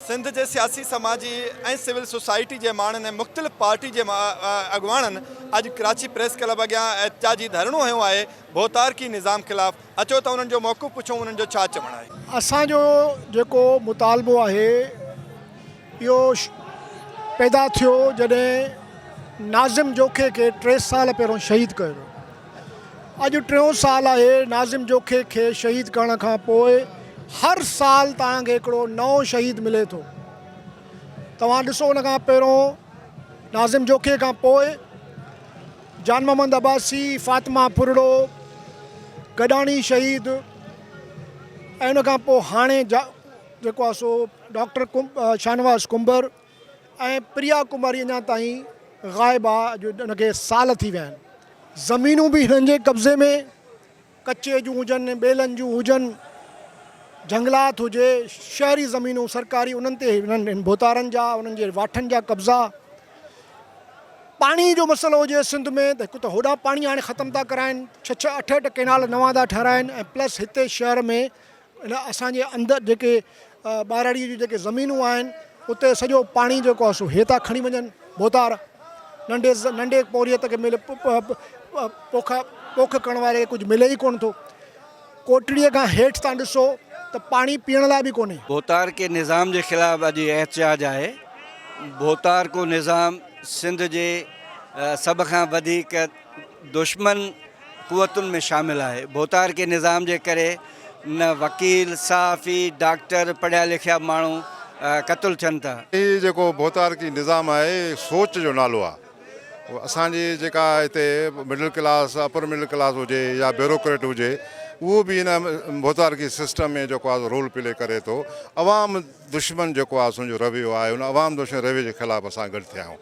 سنڌ جي سياسي سماجي ۽ سول سوسائٽي جي ماڻهن ۽ مختلف پارٽي جي اڳواڻن اڄ ڪراچي پريس ڪلب اڳيان احتجاجي ڌرڻو هنيو آهي ڀوتارڪي نظام خلاف اچو ته انهن جو موقف پڇون انهن جو ڇا چوڻ آهي. اسان جو جيڪو مطالبو آهي اهو پيدا ٿيو جڏهن ناظم جوکي کي ٽي سال پهريون شهيد ڪيو ويو اڄ ٽيون سال آهي ناظم جوکي کي شهيد ڪرڻ کان پوء هر سال توهان کي هڪڙو نئون شهيد ملي ٿو توهان ڏسو ان کان پهريون ناظم جوکي کان پوء جان محمد عباسي فاطمه ڦرڙو گڏاڻي شهيد ۽ ان کان پوء هاڻي جيڪو آهي سو ڊاڪٽر شاهنواز ڪنڀر ۽ پريا ڪماري اڃا تائين غائب آ اڄ ان کي سال ٿي ويا آهن. زمينون به هنن جي قبضي ۾ ڪچي جون هجن ٻيلن جون هجن جهنگلات هجي شهري زمينون سرڪاري انهن تي هنن ڀوتارن جا انهن جي واٺن جا قبضا پاڻي جو مسئلو هجي سنڌ ۾ ته هڪ ته هوڏانهن پاڻي هاڻي ختم ٿا ڪرائن ڇهه ڇهه اٺ اٺ ڪينال نوان ٿا ٺهرائن ۽ پلس هتي شهر ۾ ان اسان جي اندر جيڪي ٻهراڙيء جون جيڪي زمينون آهن اتي سڄو پاڻي جيڪو آهي سو هي ٿا کڻي وڃن ڀوتار ننڍي ننڍي پورهيت کي ملي پوک پوک ڪرڻ واري کي ڪجهه ملي ئي ڪونه ٿو ڪوٽڙيء کان هيٺ تان ڏسو ته پاڻي پيئڻ لاء به ڪونهي. ڀوتارڪي نظام جي خلاف اڄ هي احتجاج آهي. ڀوتارڪو نظام سنڌ جي سڀ کان وڌيڪ دشمن قوتن ۾ شامل آهي. ڀوتارڪي نظام جي ڪري نه وڪيل، صحافي، ڊاڪٽر، پڙهيا لکيا ماڻهو قتل ٿين ٿا. هي جيڪو ڀوتارڪي نظام آهي سوچ جو نالو آهي. اسان جي جيڪا هتي middle class, upper middle class هجي يا بيوروڪريٽ هجي اهو به هن ڀوتارڪي سسٽم ۾ جيڪو آهي رول پلي ڪري ٿو. عوام دشمن جيڪو آهي اسان جو رويو آهي ان عوام دشمن رويي جي خلاف اسان گڏ ٿيا آهيون.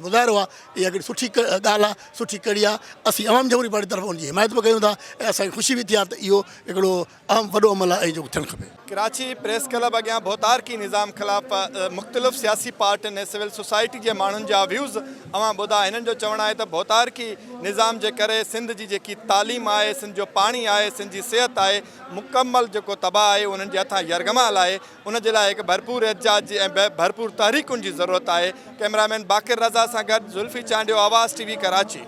مظاهرو آهي اها هڪڙي سٺي ڳالهه آهي سٺي ڪڙي آهي اسين عوام جمهوري پارٽي طرفان ان جي حمايت به ڪيون ٿا ۽ اسان کي خوشي به ٿي آهي ته اهو هڪڙو اهم وڏو عمل آهي ۽ جيڪو ٿيڻ کپي. ڪراچي پريس ڪلب اڳيان ڀوتارڪي نظام خلاف مختلف سياسي پارٽين ۽ سول سوسائٽي جي ماڻهن جا ويوز اوهان ٻڌا هنن جو چوڻ آهي ته ڀوتارڪي نظام جي ڪري سنڌ جي جيڪي تعليم آهي سنڌ جو پاڻي آهي سنڌ جي صحت آهي مڪمل جيڪو تباهه آهي انهن جي هٿان يرغمال آهي ان جي لاء هڪ ڀرپور احتجاج جي ۽ ڀرپور تحريڪن جي ضرورت آهي ڪئميرا مين باقر رضا سان گڏ زلفي چانڊيو آواز ٽي وي ڪراچي.